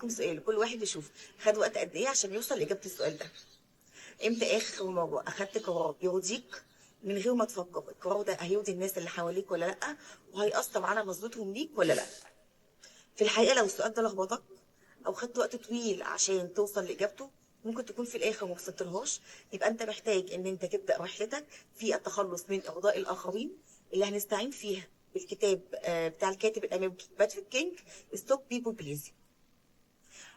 هسألكم سؤال، كل واحد يشوف خد وقت قد ايه عشان يوصل لإجابة السؤال ده. امتى اخر مرة اخدت قرار يرضيك من غير ما تفكر القرار ده هيرضي الناس اللي حواليك ولا لأ، وهيأثر على نظرتهم ليك ولا لأ؟ في الحقيقة لو السؤال ده لخبطك او خدت وقت طويل عشان توصل لإجابته، ممكن تكون في الاخر ما وصلتلهاش. يبقى انت محتاج ان انت تبدأ رحلتك في التخلص من ارضاء الاخرين، اللي هنستعين فيها بالكتاب بتاع الكاتب الامريكي باتريك كينج، Stop People Pleasing.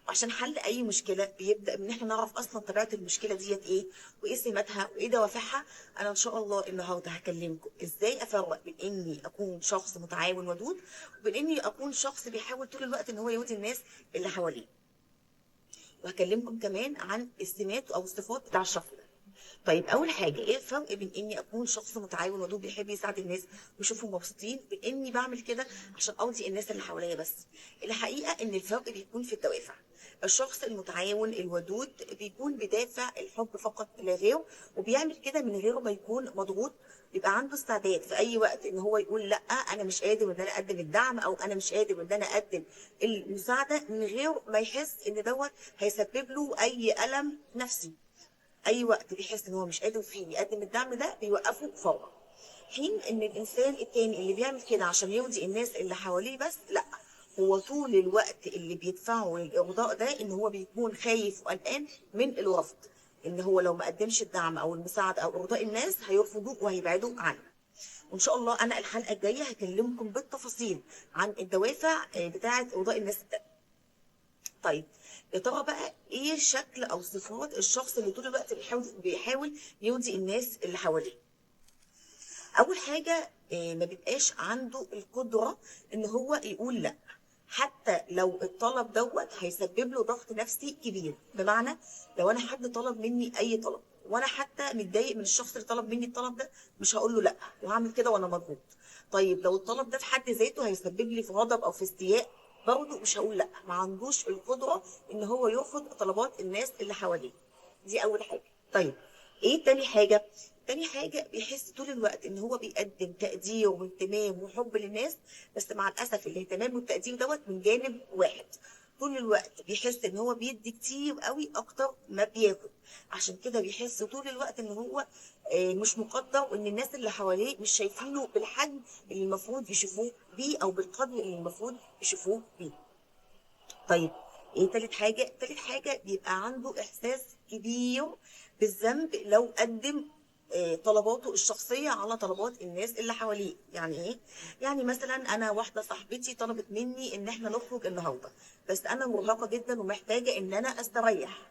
وعشان حل اي مشكلة بيبدا من ان احنا نعرف اصلا طبيعة المشكلة ديت ايه، وايه سماتها، وايه دوافعها. انا ان شاء الله النهارده هكلمكم ازاي افرق بين اني اكون شخص متعاون ودود، وبين اني اكون شخص بيحاول طول الوقت ان هو يودي الناس اللي حواليه. وهكلمكم كمان عن السمات او الصفات بتاع الشخص ده. طيب اول حاجة، ايه الفرق بين اني اكون شخص متعاون ودود بيحب يساعد الناس ويشوفهم مبسوطين، بين اني بعمل كده عشان ارضي الناس اللي حواليا بس؟ الحقيقة ان الفرق بيكون في الدوافع. الشخص المتعاون الودود بيكون بدافع الحب فقط لا غير، وبيعمل كده من غير ما يكون مضغوط، بيبقى عنده استعداد في اي وقت ان هو يقول لا انا مش قادر ان انا اقدم الدعم، او انا مش قادر ان انا اقدم المساعدة، من غير ما يحس ان دوت هيسبب له اي الم نفسي. اي وقت بيحس ان هو مش قادر فيه يقدم الدعم ده بيوقفه فورا. حين ان الانسان التاني اللي بيعمل كده عشان يرضي الناس اللي حواليه بس، لا، هو طول الوقت اللي بيدفعه للارضاء ده ان هو بيكون خايف وقلقان من الرفض، ان هو لو ما قدمش الدعم او المساعدة او ارضاء الناس هيرفضوه وهيبعدوا عنه. وان شاء الله انا الحلقة الجاية هكلمكم بالتفاصيل عن الدوافع بتاعه ارضاء الناس التانية. طيب يا ترى بقى ايه شكل او صفات الشخص اللي طول الوقت بيحاول يرضي الناس اللي حواليه؟ اول حاجة، ما بيبقاش عنده القدرة ان هو يقول لا، حتى لو الطلب دوت هيسبب له ضغط نفسي كبير. بمعنى لو انا حد طلب مني اي طلب وانا حتى متضايق من الشخص اللي طلب مني الطلب ده، مش هقول له لا وهعمل كده وانا مضغوط. طيب لو الطلب ده في حد ذاته هيسبب لي في غضب او في استياء، برضه مش هقول لا. ما عندوش القدرة ان هو يرفض طلبات الناس اللي حواليه. دي اول حاجة. طيب ايه تاني حاجة؟ تاني حاجة بيحس طول الوقت ان هو بيقدم تقدير واهتمام وحب للناس، بس مع الاسف الاهتمام والتقدير دوت من جانب واحد. طول الوقت بيحس ان هو بيدي كتير قوي اكتر ما بياخد، عشان كده بيحس طول الوقت ان هو مش مقدر، وان الناس اللي حواليه مش شايفينه بالحجم اللي المفروض يشوفوه بيه او بالقدر اللي المفروض يشوفوه بيه. طيب ايه تالت حاجة؟ تالت حاجة بيبقى عنده احساس كبير بالذنب لو قدم طلباته الشخصية على طلبات الناس اللي حواليه. يعني ايه؟ يعني مثلا انا واحدة صاحبتي طلبت مني ان احنا نخرج النهاردة، بس انا مرهقة جدا ومحتاجة ان انا استريح.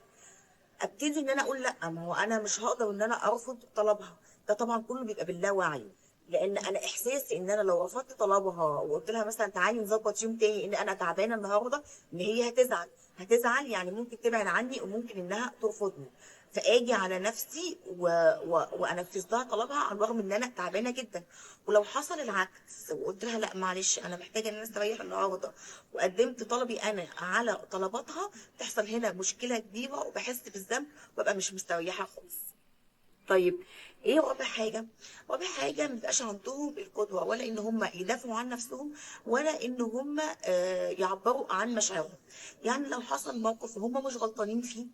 ابتدي ان انا اقول لا، ما هو انا مش هقدر ان انا ارفض طلبها. ده طبعا كله بيبقى باللاوعي، لان انا احساسي ان انا لو رفضت طلبها وقلت لها مثلا تعالي نظبط يوم تاني ان انا تعبانة النهارده، ان هي هتزعل، يعني ممكن تبعد عني وممكن انها ترفضني، فاجي على نفسي وانفذ لها طلبها على الرغم ان انا تعبانة جدا. ولو حصل العكس وقلت لها لا معلش انا محتاجه ان انا استريح النهارده وقدمت طلبي انا على طلباتها، تحصل هنا مشكلة كبيرة وبحس بالذنب وببقى مش مستريحه خالص. طيب ايه رابع حاجة؟ رابع حاجة ما بيبقاش عندهم القدوة، ولا ان هم يدافعوا عن نفسهم، ولا ان هم يعبروا عن مشاعرهم. يعني لو حصل موقف وهم مش غلطانين فيه،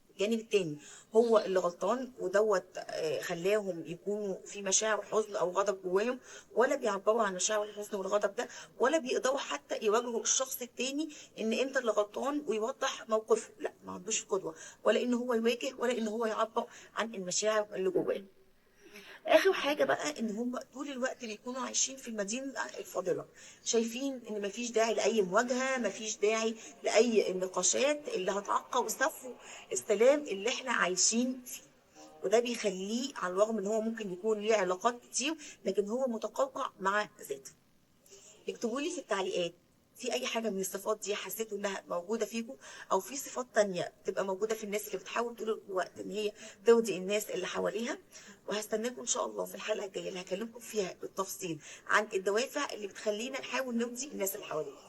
الجانب التاني هو اللي غلطان ودوت، خلاهم يكونوا في مشاعر حزن او غضب جواهم، ولا بيعبروا عن مشاعر الحزن والغضب ده، ولا بيقدروا حتى يواجهوا الشخص التاني ان انت اللي غلطان ويوضح موقفه. لا، ما عندوش قدوة، ولا ان هو يواجه، ولا ان هو يعبر عن المشاعر اللي جواه. اخر حاجة بقى ان هم طول الوقت بيكونوا عايشين في المدينة الفاضلة، شايفين ان مفيش داعي لاي مواجهة، مفيش داعي لاي نقاشات اللي هتعقب صفو السلام اللي احنا عايشين فيه. وده بيخليه على الرغم ان هو ممكن يكون ليه علاقات كتير، لكن هو متقوقع مع ذاته. اكتبوا لي في التعليقات في اي حاجة من الصفات دي حسيتوا انها موجودة فيكم، او في صفات تانية تبقى موجودة في الناس اللي بتحاول طول الوقت ان هي ترضي الناس اللي حواليها. وهستناكم ان شاء الله في الحلقة الجاية اللي هكلمكم فيها بالتفصيل عن الدوافع اللي بتخلينا نحاول نرضي الناس اللي حوالينا.